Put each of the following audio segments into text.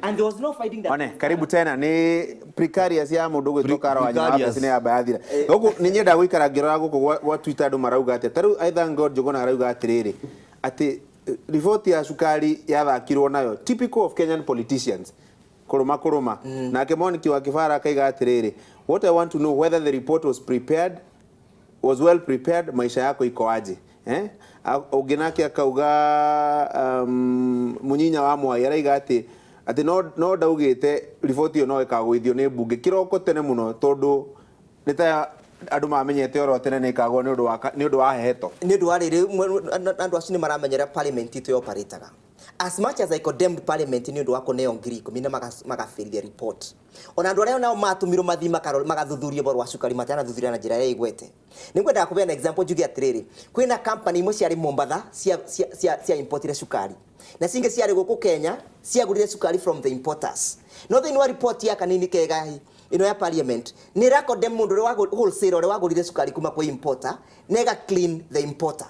And there was no finding that One, karibu tena nĩ precarious ya mũndũ gwĩtwo Karo wa Nyama Precarious. nĩ yamba yathira. Gũkũ nĩ nyendaga gũikara ngĩrora gũkũ gwa Twitter andũ marauga atĩa. Ta rĩu I thank God Njũgũna arauga atĩrĩrĩ atĩ riboti ya cukari yathakirwo nayo, typical of Kenyan politicians, kũrũma kũrũma. Nake Moniki wa Kibara akaiga atĩrĩrĩ, "What I want to know, whether the report was prepared, was well prepared. Maisha yako iko aje?" Eh? Ũngĩ nake akauga, Munyinya wa Mwai araiga atĩ no ndaugĩte riboti ĩyo no ĩkagũithio nĩ mbunge kĩroko tene mũno, tondũ nĩ ta andũ mamenyete oro tene nĩ ĩkagwo nĩ ũndũ wa heto. Nĩ ũndũ wa rĩrĩ, andũ acio nĩ maramenyera parliament itũ yoparĩtaga. As much as I condemned parliament nĩ ũndũ wa kũneo 10,000 na magabĩrithia report, ona andũ arĩa nao matũmirwo mathiĩ magathuthurie ũhoro wa cukari matanathuthuria na njĩra ĩrĩa ĩgwete. Nĩ ngwendaga kũbeana example njuge atĩrĩrĩ, kwĩna company imwe ciarĩ Mombatha cia importire cukari, na cingĩ ciarĩ gũkũ Kenya ciagũrire cukari from the importers. No thĩinĩ wa report ya Kanini Kega ĩno ya parliament nĩ ĩra condemn mũndũ ũrĩa wholesale ũrĩa wagũrire cukari kuma kwĩ importer na ĩga clean the importer.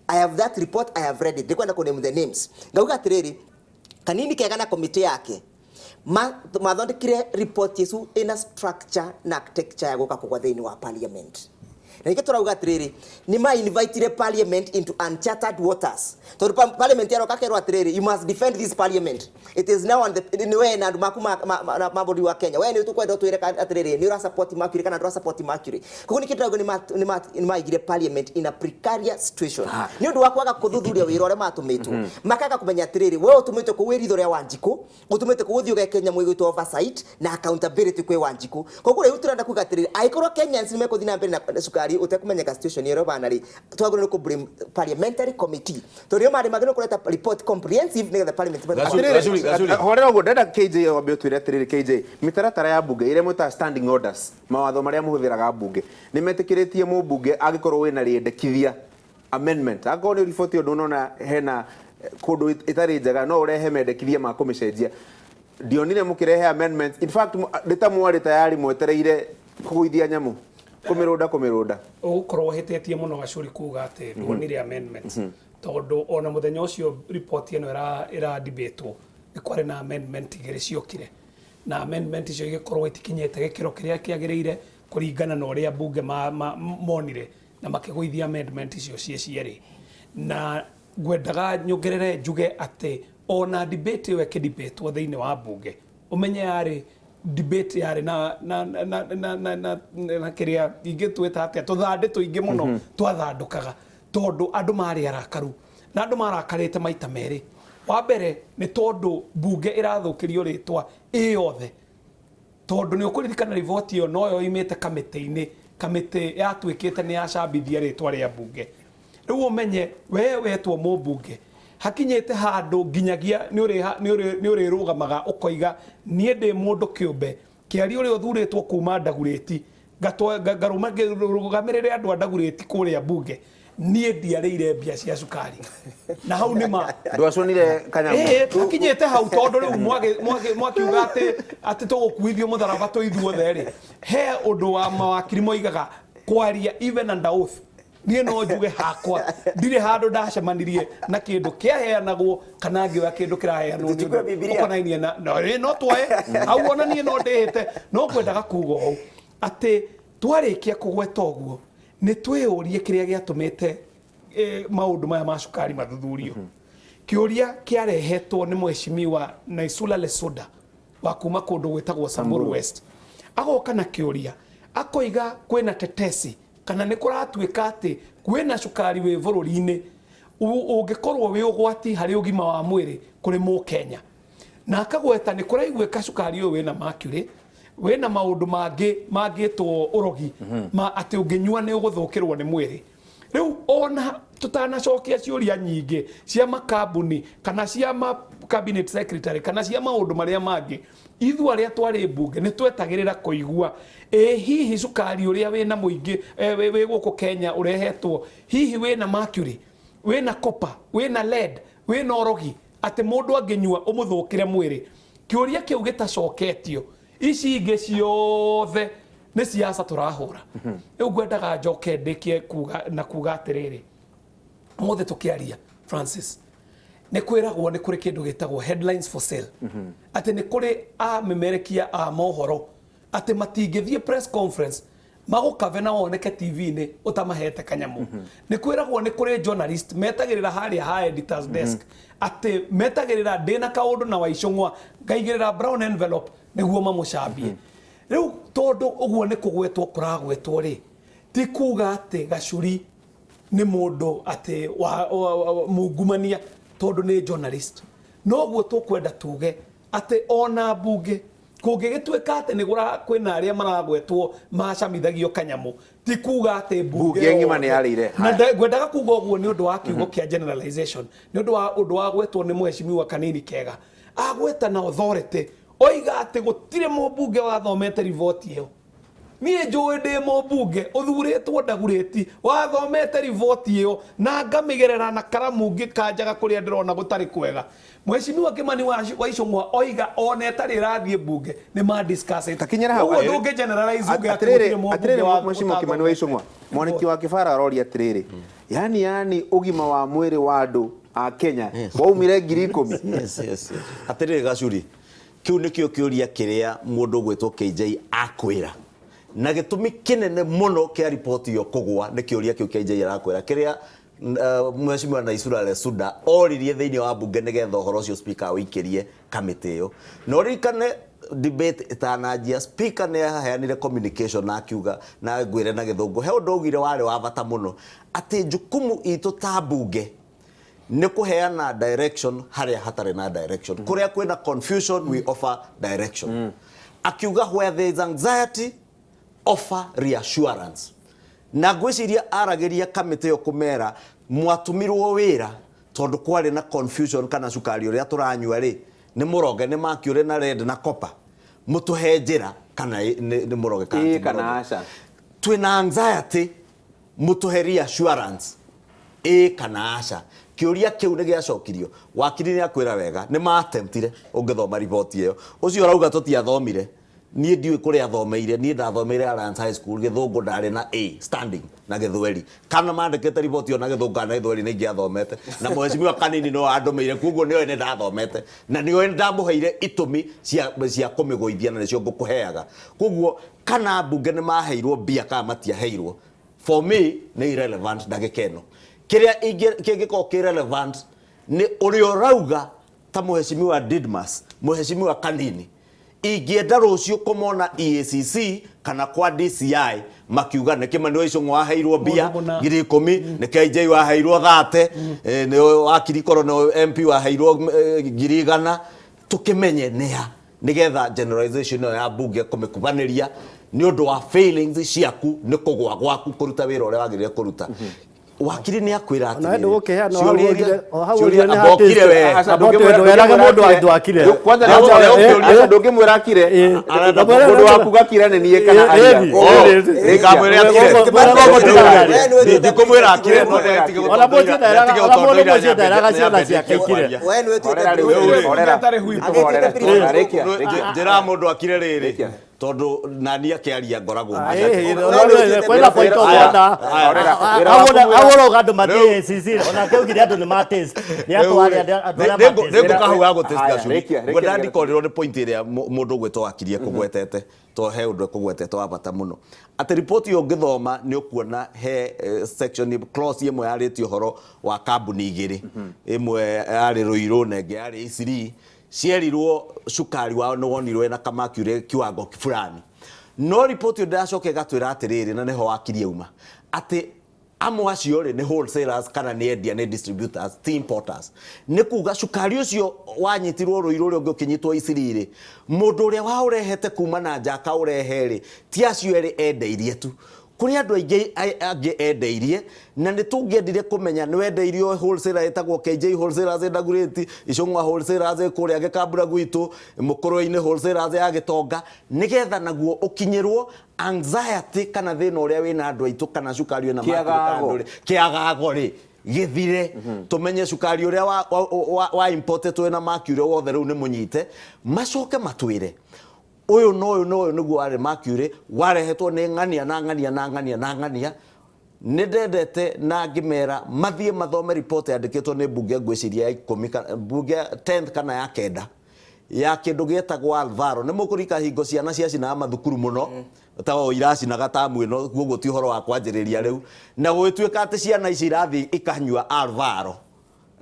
I have that report, I have read it. Ndikwenda kũ name the names. Ngauga atĩrĩrĩ, Kanini Kega na komite yake mathondekire report icu ina structure na architecture ya gũka kũgwa thĩinĩ wa parliament. Na nĩkĩo tũrauga atĩrĩrĩ, nĩ ma invitire parliament into uncharted waters, tondũ parliament yaroka kerwo atĩrĩrĩ, "You must defend this parliament. It is now on the nĩ we na andũ maku ma bũrũri wa Kenya. We nĩ tũkwenda ũtwĩre atĩrĩrĩ, nĩ ũra support Mercury kana ndũra support Mercury." Koguo nĩkĩo tũrauga nĩ maigire parliament in a precarious situation nĩ ũndũ wa kwaga kũthuthuria wĩra ũrĩa matũmĩtwo, makaga kũmenya atĩrĩrĩ, we ũtũmĩtwo kũu wĩ ritho rĩa Wanjikũ, ũtũmĩte kũu ũthiĩ ũgeke nyamũ ĩgwĩtwo oversight na accountability kwĩ Wanjikũ. Koguo rĩu tũrenda kuga atĩrĩrĩ, angĩkorwo Kenyans nĩ mekũthiĩ na mbere na cukari ũtekũmenyeka situation ĩrĩa ũbana rĩ, twagĩrĩirwo nĩ kũ blame parliamentary committee, tondũ nĩo marĩ magĩrĩirwo kũreta report comprehensive nĩgetha parliament Gacuri, Gacuri, Gacuri. Horera ũguo, ndenda KJ wambe ũtwĩre atĩrĩrĩ. KJ, mĩtaratara ya mbunge ĩrĩa mwĩtaga standing orders, mawatho marĩa mũhũthĩraga mbunge, nĩ metĩkĩrĩtie mũmbunge angĩkorwo wĩna rĩendekithia, amendment, angĩkorwo nĩ riboti ũndũ ũnona hena kũndũ ĩtarĩ njega, no ũrehe mendekithia ma kũmĩcenjia. Ndionire mũkĩrehe amendments. In fact, nĩ ta mwarĩ tayari mwetereire kũgũithia nyamũ, kũmĩrũnda kũmĩrũnda. Ũgũkorwo ũhĩtĩtie mũno, Gacuri, kuga atĩ nduonire amendments, tondũ ona mũthenya ũcio report ĩno ĩra debatwo nĩ kwarĩ na amendment igĩrĩ ciokire, na amendment icio igĩkorwo itikinyĩte gĩkĩro kĩrĩa kĩagĩrĩire kũringana na ũrĩa mbunge monire na makĩgũithia amendment icio ciĩ cierĩ. Na ngwendaga nyongerere njuge atĩ ona debate ĩyo ĩkĩdebatwo thĩinĩ wa mbunge, ũmenye yarĩ debate yarĩ na kĩrĩa ingĩtwĩta atĩa, tũthandĩ tũingĩ mũno twathandũkaga, tondũ andũ marĩ arakaru, na andũ marakarĩte maita merĩ. Wa mbere nĩ tondũ mbunge ĩrathũkĩrio rĩtwa ĩ yothe, tondũ nĩ ũkũririkana riboti ĩyo noyo imĩte kamĩtĩ-inĩ, kamĩtĩ yatuĩkĩte nĩ yacambithia rĩtwa rĩa mbunge. Rĩu ũmenye we wetwo mũmbunge hakinyĩte handũ nginyagia nĩ ũrĩrũgamaga ũkoiga, "Niĩ ndĩ mũndũ kĩũmbe kĩaria ũrĩa ũthurĩtwo kuma Ndagurĩti, ngarũgamĩrĩre andũ a Ndagurĩti kũrĩa mbunge. Niĩ ndiarĩire mbia cia cukari." Na hau nĩ ma Ndwaconire kanyamũ. Ĩĩ, akinyĩte hau, tondũ rĩu mwakiuga atĩ tũgũkuithio mũtharaba twĩ ithuothe rĩ, he ũndũ wa mawakiri moigaga kwaria even under oath. Niĩ no njuge hakwa ndirĩ handũ ndacemanirie na kĩndũ kĩaheanagwo kana ngĩoya kĩndũ kĩraheanwo nĩ Tũchukue ũndũ Bibilia. ũkonainie na no twoe hau, ona niĩ no ndĩhĩte. No ngwendaga kuga ũũ atĩ twarĩkia kũgweta ũguo, nĩ twĩyũrie kĩrĩa gĩatũmĩte maũndũ maya ma cukari mathuthurio. Kĩũria kĩarehetwo nĩ mheshimiwa Naisula Lesuda wa kuma kũndũ gwĩtagwo Samburu West, agoka na kĩũria akoiga kwĩna tetesi kana nĩ kũratuĩka atĩ kwĩna cukari wĩ bũrũri-inĩ ũngĩkorwo wĩ ũgwati harĩ ũgima wa mwĩrĩ kũrĩ mũkenya, na akagweta nĩ kũraiguĩka cukari ũyũ wĩna mercury, wĩna maũndũ mangĩ mangĩtwo ũrogi, ma atĩ ũngĩnyua nĩ ũgũthũkĩrwo nĩ mwĩrĩ. Rĩu ona tũtanacokia ciũria nyingĩ cia makambuni kana cia ma cabinet secretary kana cia maũndũ marĩa mangĩ, ithuĩ arĩa twarĩ mbunge nĩ twetagĩrĩra kũigua ĩ hihi cukari ũrĩa wĩna mũingĩ wĩ gũkũ Kenya ũrehetwo hihi wĩna mercury, wĩna copper, wĩna lead, wĩna ũrogi atĩ mũndũ angĩnyua ũmũthũkĩre mwĩrĩ. Kĩũria kĩu gĩtacoketio, ici ingĩ ciothe nĩ siasa tũrahũra. Rĩu ngwendaga njoke ndĩkie kuga na kuga atĩrĩrĩ, ũmũthĩ tũkĩaria, Francis, Nĩ kwĩragwo nĩ kũrĩ kĩndũ gĩtagwo headlines for sale, atĩ nĩ kũrĩ amemerekia a mohoro atĩ matingĩthiĩ press conference magũkave na woneke TV-inĩ ũtamahete kanyamũ. Nĩ kwĩragwo nĩ kũrĩ journalist metagĩrĩra harĩa ha editors desk, atĩ metagĩrĩra ndĩna kaũndũ na Waicũng'wa ngaigĩrĩra brown envelope nĩguo mamũcambie. Rĩu tondũ ũguo nĩ kũgwetwo kũragwetwo rĩ, ti kuga atĩ Gacuri nĩ mũndũ atĩ wa mungumania tondũ nĩ journalist. Noguo tũkwenda tuge atĩ ona mbunge kũngĩgĩtuĩka atĩ nĩ kwĩna arĩa maragwetwo macamithagiũ kanyamũ, ti kuga atĩ mbunge ng'ima nĩ yarĩire. Na ngwendaga kuga ũguo nĩ ũndũ wa kiugo kĩa generalization, nĩ ũndũ wa ũndũ wa gwetwo nĩ mheshimiwa Kanini Kega, agweta na authority oiga atĩ gũtirĩ mũmbunge wathomete riboti ĩyo. Niĩ njũĩ ndĩ mũmbunge ũthurĩtwo Ndagurĩti wathomete riboti ĩyo na ngamĩgerera na karamu ngĩkanjaga kũrĩa ndĩrona gũtarĩ kwega. Mheshimiwa Kimani wa Icũng'wa oiga ona ĩtarĩ ĩrathiĩ mbunge nĩ ma discuss it. Takinyĩra hau. Ũguo ndũngĩ generalize uge atĩ Atĩrĩrĩ, gũtirĩ mũmbunge atĩrĩrĩ, mheshimiwa Kimani wa Icũng'wa, mwaniki wa Kĩbara aroria atĩrĩrĩ, yani ũgima wa mwĩrĩ wa andũ a Kenya waumire 10,000? Yes. Atĩrĩrĩ Gacuri, kĩu nĩkĩo kĩũria kĩrĩa mũndũ ũgwĩtwo KJ akwĩra, na gĩtũmi kĩnene mũno kĩa riboti ĩyo kũgwa nĩ kĩũria kĩu KJ arakwĩra, kĩrĩa mheshimiwa Naisula Lesuda oririe thĩinĩ wa mbunge nĩgetha ũhoro ũcio speaker awĩikĩrie kamĩtĩ ĩyo. Na ũririkane debate ĩtananjia, speaker nĩ aheanire communication na akiuga, na ngwĩre na gĩthũngũ, he ũndũ augire warĩ wa bata mũno, atĩ jukumu itũ ta mbunge nĩ kũheana direction harĩa hatarĩ na direction. Kũrĩa kwĩna confusion, we offer direction. Akiuga where there is anxiety, offer reassurance. Na ngwĩciria aragĩria kamĩtĩ ĩyo kũmera mwatũmirwo wĩra tondũ kwarĩ na confusion kana cukari ũrĩa tũranyua rĩ nĩ mũroge nĩ mercury na lead na copper, mũtũhe njĩra kana nĩ mũroge kana ti kana mũroge. Aca. Twĩna anxiety, mũtũhe reassurance ĩ kana aca. Kĩũria kĩu nĩ gĩacokirio. Wakiri nĩ akwĩra wega nĩ ma-attemptire. Ũngĩthoma riboti ĩyo, ũcio ũrauga tũtiathomire, niĩ ndiũĩ kũrĩa athomeire. Niĩ ndathomeire Alliance High School, gĩthũngũ ndarĩ na A standing na gĩthweri. Kana mandĩkĩte riboti ĩyo na gĩthũngũ kana na gĩthweri nĩ ingĩathomete, na mheshimiwa Kanini no andũmĩire, koguo nĩoĩ nĩ ndathomete na nĩoĩ ndamũheire itũmi cia kũmĩgũithia na nĩcio ngũkũheaga. Koguo kana mbunge nĩ maheirwo mbia kana matiaheirwo, for me nĩ irrelevant ndagĩka ĩno. Kĩrĩa kĩngĩkorwo kĩ relevant nĩ ũrĩa ũrauga ta mheshimiwa Didmas, mheshimiwa Kanini, ingĩenda rũciũ kũmona EACC kana kwa DCI makiuga nĩ Kimani wa Icũng'wa waheirwo mbia Mũndũ mũna. 10,000, nĩ KJ waheirwo 30, nĩ wakiri korwo nĩ MP waheirwo 100,000, tũkĩmenye nĩa, nĩgetha generalization ĩyo ya mbunge kũmĩkubanĩria nĩ ũndũ wa failings ciaku, nĩ kũgwa gwaku kũruta wĩra ũrĩa wagĩrĩire kũruta. Wakiri nĩ akwĩra Ona we ndũgũkĩheana, o hau ciũria o hau ciũria ũgire nĩ ambokire we. Aca, Amba ndũeraga mũndũ wa andũ akire. Kwanza Aca, aca, ndũngĩmwĩra akire. Arenda Mũndũ waku gakira nĩ niĩ kana aria. Nĩngamwĩra akire. Ndikũmwĩra akire, no nĩatige Ona mũciĩ nĩatige ona mũndũ gũtondoira mũciĩ nderaga ciana ciake ikire. We nĩwe tuĩte Horera rĩu, principal. horera. Atarĩ whip. Horera, horera, rĩkia, rĩkia. Njĩra mũndũ akire rĩrĩ Rĩkia. tondũ nani akĩaria ngoragwo Kwĩna point of Aya, order. aya. Horera, wĩra waku mwĩra- Hau ũrauga andũ mathiĩ ACC, onake augire andũ nĩ ma taste. Nĩ atware andũ arĩa ma taste. Nĩngũkahu ga gũtest Aya, gacuri. rĩkia, rĩkia, Ngwenda rĩkia. ndikorirwo nĩ point ĩrĩa mũndũ ũgwĩtwo wakirie kũgwetete, to he ũndũ ekũgwetete wa bata mũno, atĩ riboti ĩyo ũngĩthoma nĩ ũkuona he section clause ĩmwe yarĩtie ũhoro wa kambuni igĩrĩ, ĩmwe yarĩ Ruiru na ĩngĩ yarĩ Eastleigh, cierirwo cukari wao nĩ wonirwo ĩna kamercury kiwango fulani. No riboti ĩyo ndĩracoka ĩgatwĩra atĩrĩrĩ, na nĩho wakirie uma, atĩ amwe acio rĩ nĩ wholesalers kana nĩ endia, nĩ distributors, ti importers. Nĩ kuga cukari ũcio wanyitirwo Ruiru, ũrĩa ũngĩ ũkĩnyitwo Eastleigh rĩ, mũndũ ũrĩa waũrehete kuma na nja akaũrehe rĩ, ti acio erĩ endeirie tu, kũrĩ andũ aingĩ angĩ endeirie. Na nĩ tũngĩendire kũmenya nĩ wendeirio wholesaler ĩtagwo KJ Wholesalers Ndagurĩti, Icũng'wa Wholesalers kũrĩa Gĩkambura gwitũ, Mũkũrwe-inĩ Wholesalers ya Gĩtonga, nĩgetha naguo ũkinyĩrwo anxiety kana thĩna ũrĩa wĩna andũ aitũ kana cukari wĩna Kĩagago. mercury kana ndũrĩ kĩagago rĩ gĩthire, tũmenye cukari ũrĩa wa imported wĩna mercury wothe rĩu nĩ mũnyite, macoke matwĩre ũyũ na ũyũ na ũyũ nĩguo warĩ mercury warehetwo nĩ ng'ania na ng'ania na ng'ania na ng'ania. Nĩ ndendete na ngĩmera mathiĩ mathome report yandĩkĩtwo nĩ mbunge, ngwĩciria ya 10 mbunge 10th kana ya 9, ya kĩndũ gĩetagwo Alvaro. Nĩ mũkũrika hingo ciana ciacinaga mathukuru mũno ta o iracinaga tamu ĩno, koguo ti ũhoro wa kwanjĩrĩria rĩu, na gũgĩtuĩka atĩ ciana ici irathiĩ ikanyua Alvaro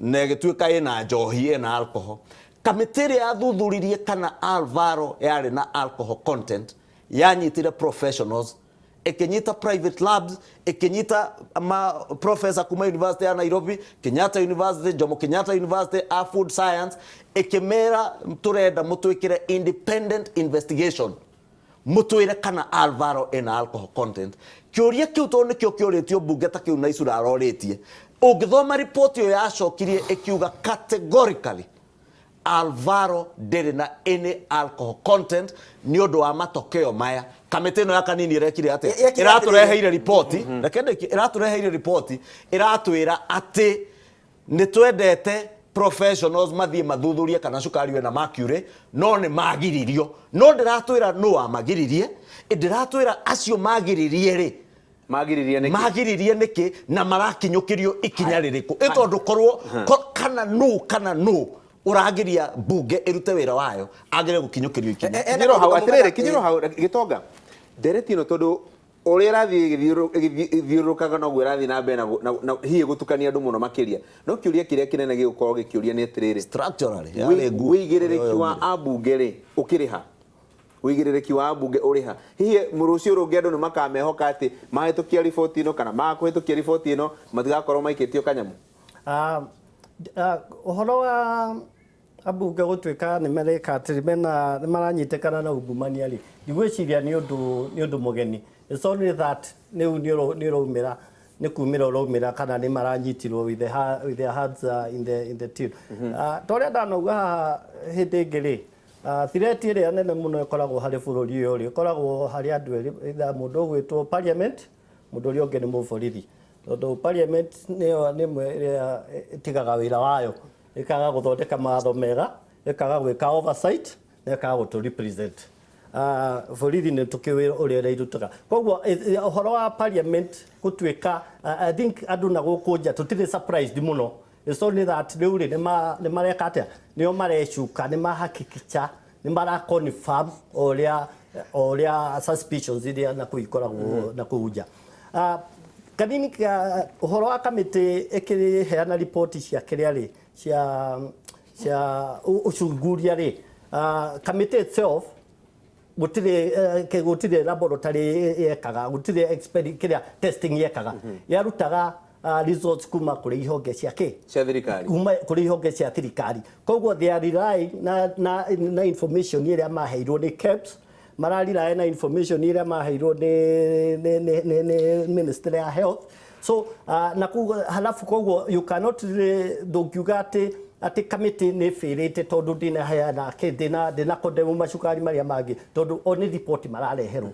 na ĩgĩtuĩka ĩna njohi, ĩna alcohol. Kamĩtĩ ĩrĩa yathuthuririe kana Alvaro yarĩ na alcohol content yanyitire professionals, ĩkĩnyita private labs, ĩkĩnyita ma professor kuma University ya Nairobi, Kenyatta University, Jomo Kenyatta University a food science, ĩkĩmera tũrenda mũtwĩkĩre independent investigation, mũtwĩre kana Alvaro ĩna alcohol content. Kĩũria kĩu tondũ nĩkĩo kĩũrĩtio mbunge ta kĩu na Icura arorĩtie, ũngĩthoma ripoti ĩyo yacokirie ĩkiuga categorically Alvaro ndĩrĩ na any alcohol content. Nĩ ũndũ wa matokeo maya, kamĩtĩ ĩno ya Kanini ĩrekire atĩa? Yekire Ĩratũreheire ripoti, reke ndĩkie, ĩratũreheire ripoti ĩratwĩra atĩ nĩ twendete professionals mathiĩ mathuthurie kana cukari wĩna mercury, no nĩ magiririo. No ndĩratwĩra nũ wamagiririe, ndĩratwĩra acio magiririe rĩ Magiririe nĩkĩ? Magiririe nĩkĩ na marakinyũkĩrio ikinya rĩrĩkũ? Ĩ tondũ korwo kana nũ ũragiria mbunge ĩrute wĩra wayo agĩrĩire gũkinyũkĩrio ikinya. Kinyĩro hau atĩrĩrĩ, kinyĩro hau gĩtonga ndereti ĩno, tondũ ũrĩa ĩrathiĩ ĩgĩthiũrũrũkaga noguo ĩrathiĩ na mbere na hihi gũtukania andũ mũno makĩria. No kĩũria kĩrĩa kĩnene gĩgũkorwo gĩkĩũria nĩ atĩrĩrĩ, Structurally yarĩ nguo. Wĩigĩrĩrĩki wa ambunge rĩ ũkĩrĩha? Wĩigĩrĩrĩki wa ambunge ũrĩha? Hihi rũciũ rũngĩ andũ nĩ makamehoka atĩ mahĩtũkia riboti ĩno kana makũhĩtũkia riboti ĩno matigakorwo maikĩtio kanyamũ? Ũhoro wa ambunge gũtuĩka nĩ mareka atĩ mena nĩ maranyitĩkana na ungumania rĩ, ndigwĩciria nĩ ũndũ mũgeni. It's only that rĩu nĩ ũraumĩra, nĩ kumĩra ũraumĩra kana nĩ maranyitirwo with their hands in the till. Ta ũrĩa ndanauga haha hĩndĩ ĩngĩ rĩ, threat ĩrĩa nene mũno ĩkoragwo harĩ bũrũri ũyũ rĩ, ĩkoragwo harĩ andũ erĩ, either mũndũ ũgwĩtwo parliament, mũndũ ũrĩa ũngĩ nĩ mũborithi, tondũ parliament nĩyo nĩ ĩmwe ĩrĩa ĩtigaga wĩra wayo, ĩkaga gũthondeka mawatho mega, ĩkaga gwĩka oversight na ĩkaga gũtũ represent. Borithi nĩ tũkĩũĩ ũrĩa ĩrĩa irutaga. Koguo ũhoro wa parliament gũtuĩka, I think andũ na gũkũ nja tũtirĩ surprised mũno. It's only that rĩu rĩ nĩ mareka atĩa, nĩo marecuka, nĩ mahakikicha, nĩ mara confirm o ũrĩa suspicions iria na kũu ikoragwo na kũu nja. Kanini ka ũhoro wa kamĩtĩ ĩkĩheana riboti cia kĩrĩa rĩ, cia ũcunguria rĩ, kamĩtĩ itself gũtirĩ gũtirĩ laboratory yekaga, gũtirĩ kĩrĩa testing yekaga, yarutaga results kuma kũrĩ ihonge cia kĩ? Cia thirikari. Kuma kũrĩ ihonge cia thirikari. Koguo they are relying na information ĩrĩa maheirwo nĩ KEBS, mararely na information ĩrĩa maheirwo nĩ Ministry ya Health. So na koguo halafu koguo you cannot really, ndũngiuga atĩ kamĩtĩ nĩ bĩrĩte tondũ ndĩnaheana kĩ, ndĩna condemn macukari marĩa mangĩ, tondũ o nĩ riboti marareherwo.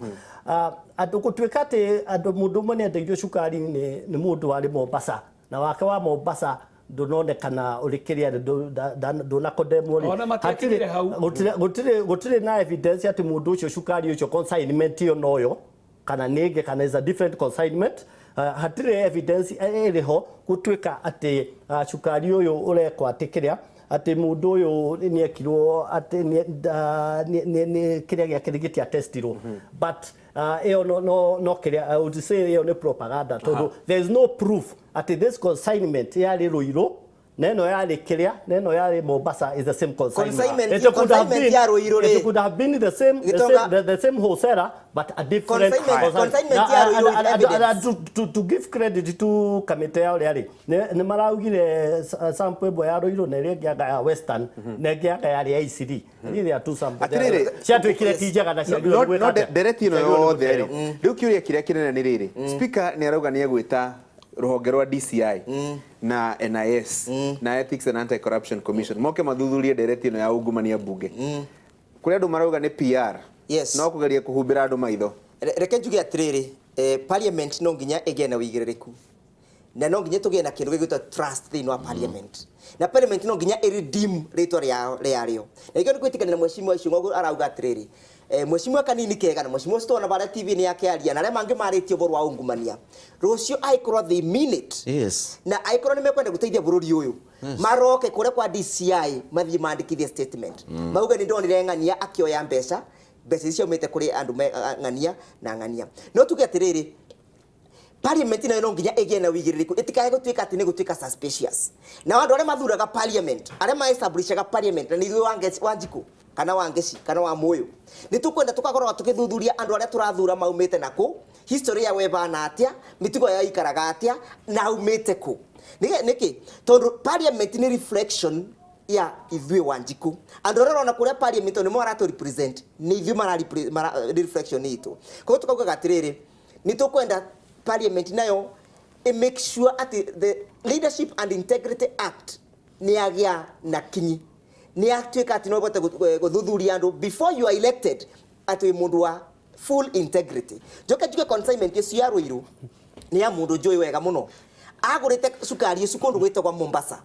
Andũ gũtuĩka atĩ andũ mũndũ ũmwe nĩ endeirio cukari nĩ mũndũ warĩ Mombasa na wake wa Mombasa ndũnonekana ũrĩ kĩrĩa ndũna condemn rĩ. Ona matiakinyire hau. Gũtirĩ na evidence atĩ mũndũ ũcio cukari ũcio consignment ĩyo noyo kana nĩ ĩngĩ kana is a different consignment. Hatirĩ evidence ĩrĩ ho gũtuĩka atĩ cukari ũyũ ũrekwo atĩ kĩrĩa, atĩ mũndũ ũyũ nĩ ekirwo atĩ nĩ kĩrĩa gĩake gĩtiatestirwo. But ĩyo no kĩrĩa I would say ĩyo nĩ propaganda, tondũ there is no proof atĩ this consignment yarĩ Ruiru na ĩno yarĩ kĩrĩa na ĩno yarĩ Mombasa is the same consignment. Consignment- It could have consignment been, ya Ruiru rĩ. it could have been the same, the Gĩtonga- same, the same wholesaler but a different Consignment ya Ruiru with evidence. To give credit to kamĩtĩ ya ũrĩa rĩ, nĩ maraugire sample ĩmwe ya Ruiru na ĩrĩa ĩngĩ anga ya Western na ĩngĩ anga yarĩ ya ICD. These are two samples. Atĩrĩrĩ, Ciatuĩkire ti njega na ciagĩrĩirwo no nĩ gwĩka no atĩa? ndereti ĩno Ciagĩrĩirwo nĩ yothe rĩ, gũteo. rĩu kĩũria kĩrĩa kĩnene nĩ rĩrĩ, speaker nĩ arauga nĩ egwĩta rũhonge rwa DCI na NIS na Ethics and Anti-Corruption Commission moke mathuthurie ndereti ĩno ya ungumania mbunge. Kũrĩ andũ marauga nĩ PR, no kũgeria kũhumbĩra andũ maitho. Reke njuge atĩrĩrĩ, parliament no nginya ĩgĩe na ũigĩrĩrĩku na no nginya tũgĩe na kĩndũ gĩgwĩtwo trust thĩinĩ wa parliament, na parliament no nginya ĩredeem rĩtwa rĩarĩo. Na ikĩo nĩ gwĩtĩkanĩra mheshimiwa Icũng'wa arauga atĩrĩrĩ, Mheshimiwa Kanini Kega na mheshimiwa Stone bara TV ni akiaria na aria mangi marĩtie ũhoro wa ungumania rũciũ aikorwo they mean it. Na aikorwo nĩ mekwenda gũteithia bũrũri ũyũ, maroke kũrĩa kwa DCI mathiĩ mandĩkithie statement, mauge nĩ ndonire ng'ania akĩoya mbeca, mbeca icio ciaumĩte kũrĩ andũ ng'ania na ng'ania. No tuge atĩrĩrĩ, parliament nayo no nginya ĩgĩe na wĩigĩrĩrĩku, ĩtikae gũtuĩka atĩ nĩ gũtuĩka suspicious. Na andũ arĩa mathuraga parliament, arĩa ma-establishaga parliament, na nĩ ithuĩ Wanjikũ kana Wangeci kana wa Mũyũ, nĩ tũkwenda tũkakorwo tũgĩthuthuria andũ arĩa tũrathura maumĩte nakũ, history yao ĩbana atĩa, mĩtugo yao ikaraga atĩa, na aumĩte kũ. Nĩkĩ? Tondũ parliament nĩ reflection ya ithuĩ Wanjikũ. Andũ arĩa ũrona kũrĩa parliament nĩmo maratũ represent, nĩ ithuĩ nĩ reflection itũ. Koguo tũkaugaga atĩrĩrĩ, nĩ tũkwenda parliament nayo ĩ make sure atĩ the Leadership and Integrity Act nĩ yagĩa na kinyi, nĩ yatuĩka atĩ no ĩhote gũthuthuria andũ before you are elected, atĩ wĩ mũndũ wa full integrity. Njoke njuge consignment ĩcio ya Ruiru nĩ ya mũndũ njũĩ wega mũno, agũrĩte cukari ũcio kũndũ gwĩtagwo Mombasa,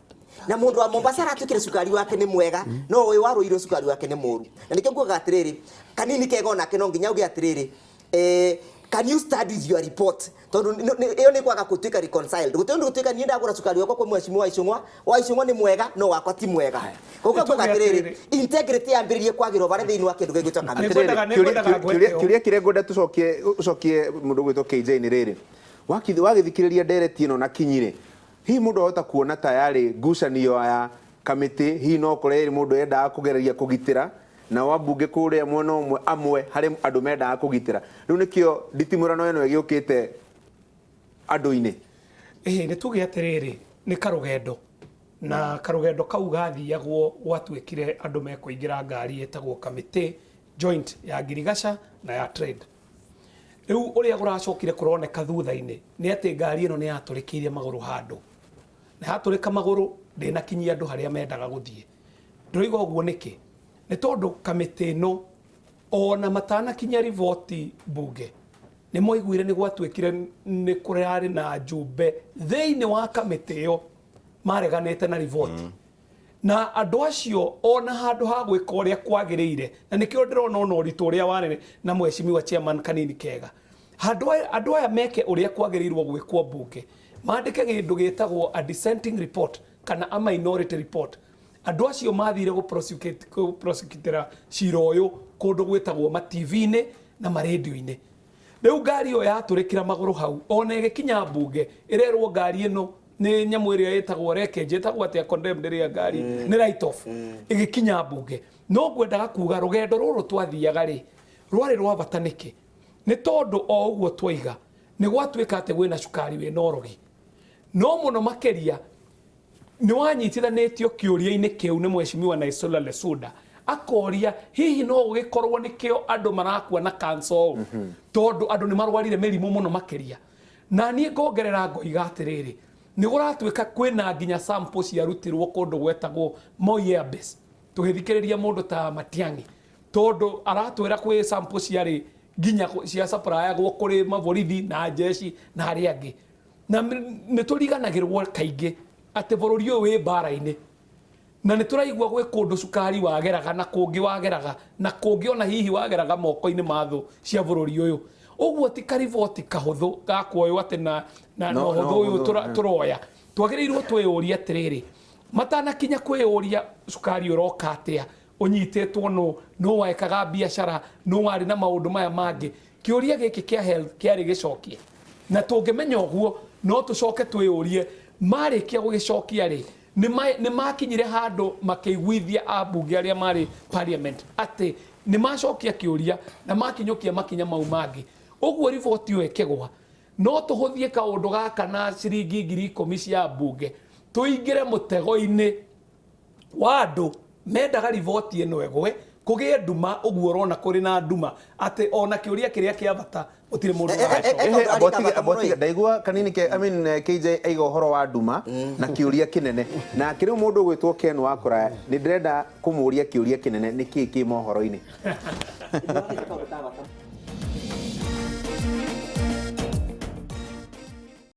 na mũndũ wa Mombasa aratuĩkire cukari wake nĩ mwega, no ũyũ wa Ruiru cukari wake nĩ mũru. Na nĩkĩo ngugaga atĩrĩrĩ, Kanini Kega onake no nginya uge atĩrĩrĩ, can you study your report, tondu ĩyo nĩ kwaga gũtuĩka reconciled, gũtirĩ ũndũ gũtuĩka niĩ ndagũra cukari wakwa kwĩ mheshimiwa Icũng'wa, wa Icũng'wa nĩ mwega no wakwa ti mwega. Koguo nguga atĩrĩrĩ, integrity yambĩrĩrie kwagĩrwo barĩa thĩinĩ wa kĩndũ gĩgwĩtwo kamĩtĩ. Nĩngwendaga ngwete ũũ. Kĩũria kĩrĩa ngwenda tũcokie ũcokie mũndũ gwĩtwo KJ nĩ rĩrĩ, wagĩthikĩrĩria ndereti ĩno na kinyi rĩ, hihi mũndũ ahota kuona ta yarĩ ngucanio ya kamĩtĩ, hihi no ũkore ĩrĩ mũndũ endaga kũgereria kũgitĩra na wambunge kũrĩa mwena ũmwe, amwe harĩ andũ mendaga kũgitĩra, rĩu nĩkĩo nditimũrano ĩno ĩgĩũkĩte andũ-inĩ? Ĩĩ, nĩ tuge atĩrĩrĩ, nĩ karũgendo, na karũgendo kau gathiagwo gwatuĩkire andũ mekũingĩra ngari ĩtagwo kamĩtĩ joint ya ngirigaca na ya trade. Rĩu ũrĩa kũracokire kũroneka thutha-inĩ nĩ atĩ ngari ĩno nĩ yatũrĩkĩire magũrũ handũ, na yatũrĩka magũrũ ndĩnakinyia andũ harĩa mendaga gũthiĩ. Ndĩroiga ũguo nĩkĩ? Nĩ tondũ kamĩtĩ ĩno ona matanakinyia riboti mbunge nĩ mwaiguire nĩ gwatuĩkire nĩ kũrarĩ na njumbe thĩinĩ wa kamĩtĩ ĩyo mareganĩte na riboti, na andũ acio ona handũ ha gwĩka ũrĩa kwagĩrĩire, na nĩkĩo ndĩrona ona ũritũ ũrĩa warĩ na mheshimiwa chairman Kanini Kega, handũ aya meke ũrĩa kwagĩrĩirwo gwĩkwo mbunge, mandĩke kĩndũ gĩtagwo a dissenting report kana a minority report. Andũ acio mathire gũ-prosecutĩra cira ũyũ kũndũ gwĩtagwo ma TV-inĩ na marendio-inĩ. Rĩu ngari ĩyo yatũrĩkĩra magũrũ hau, ona ĩgĩkinya mbunge ĩrerwo ngari ĩno nĩ nyamũ ĩrĩa ĩtagwo wreckage, ĩtagwo atĩa, condemned ĩrĩa ngari nĩ write off ĩgĩkinya mbunge. No ngwendaga kuga rũgendo rũrũ twathiaga rĩ, rwarĩ rwa bata nĩkĩ? Nĩ tondũ o ũguo twaiga nĩ gwatuĩka atĩ gwĩna cukari wĩna ũrogi, no mũno makĩria nĩ wanyitithanĩtio kĩũria-inĩ kĩu nĩ mheshimiwa Naisula Lesuda, akoria hihi no gũgĩkorwo nĩkĩo andũ marakua na cancer ũũ, tondũ andũ nĩ marwarire mĩrimũ mũno makĩria. Na niĩ ngongerera ngoiga atĩrĩrĩ, nĩ gũratuĩka kwĩna nginya sample ciarutirwo kũndũ gwetagwo Moi Air Base, tũgĩthikĩrĩria mũndũ ta Matiang'i, tondũ aratwĩra kwĩ sample ciarĩ nginya cia supplyagwo kũrĩ maborithi na jeshi na arĩa angĩ. Na nĩ tũriganagĩrwo kaingĩ atĩ bũrũri ũyũ wĩ mbara-inĩ, na nĩ tũraigua gwĩ kũndũ cukari wageraga na kũngĩ wageraga na kũngĩ, ona hihi wageraga moko-inĩ ma thũ cia bũrũri ũyũ. Ũguo ti kariboti kahũthũ ga kuoywo atĩ na No, na no, ũhũthũ ũyũ hũthũ, tũroya. Twagĩrĩirwo twĩyũrie atĩrĩrĩ, matanakinya kwĩyũria cukari ũroka atĩa, ũnyitĩtwo nũ, nũ wekaga biacara, nũ warĩ na maũndũ maya mangĩ, kĩũria gĩkĩ kĩa health kĩarĩ gĩcokie. Na tũngĩmenya ũguo no tũcoke twĩyũrie, marĩkia gũgĩcokia rĩ, nĩ makinyire handũ makĩiguithia ambunge arĩa marĩ parliament atĩ nĩ macokia kĩũria na makinyũkia makinya mau mangĩ. Ũguo riboti ĩyo ĩkĩgwa, no tũhũthie kaũndũ gaka na ciringi 10,000 cia mbunge tũingĩre mũtego-inĩ wa andũ mendaga riboti ĩno ĩgwe, kũgĩe nduma. Ũguo ũrona kũrĩ na nduma atĩ ona kĩũria kĩrĩa kĩa bata gũtirĩ mũndũ ũracokia. Kaũndũ karĩa ka bata mũno Abotiga ĩ. Ndaigua Kanini ke, I mean, KJ aiga ũhoro wa nduma na kĩũria kĩnene, na kĩrĩu mũndũ ũgwĩtwo Ken Wakũraya nĩ ndĩrenda kũmũria kĩũria kĩnene, nĩ kĩĩ kĩ mohoro-inĩ? Kaũndũ ka bata.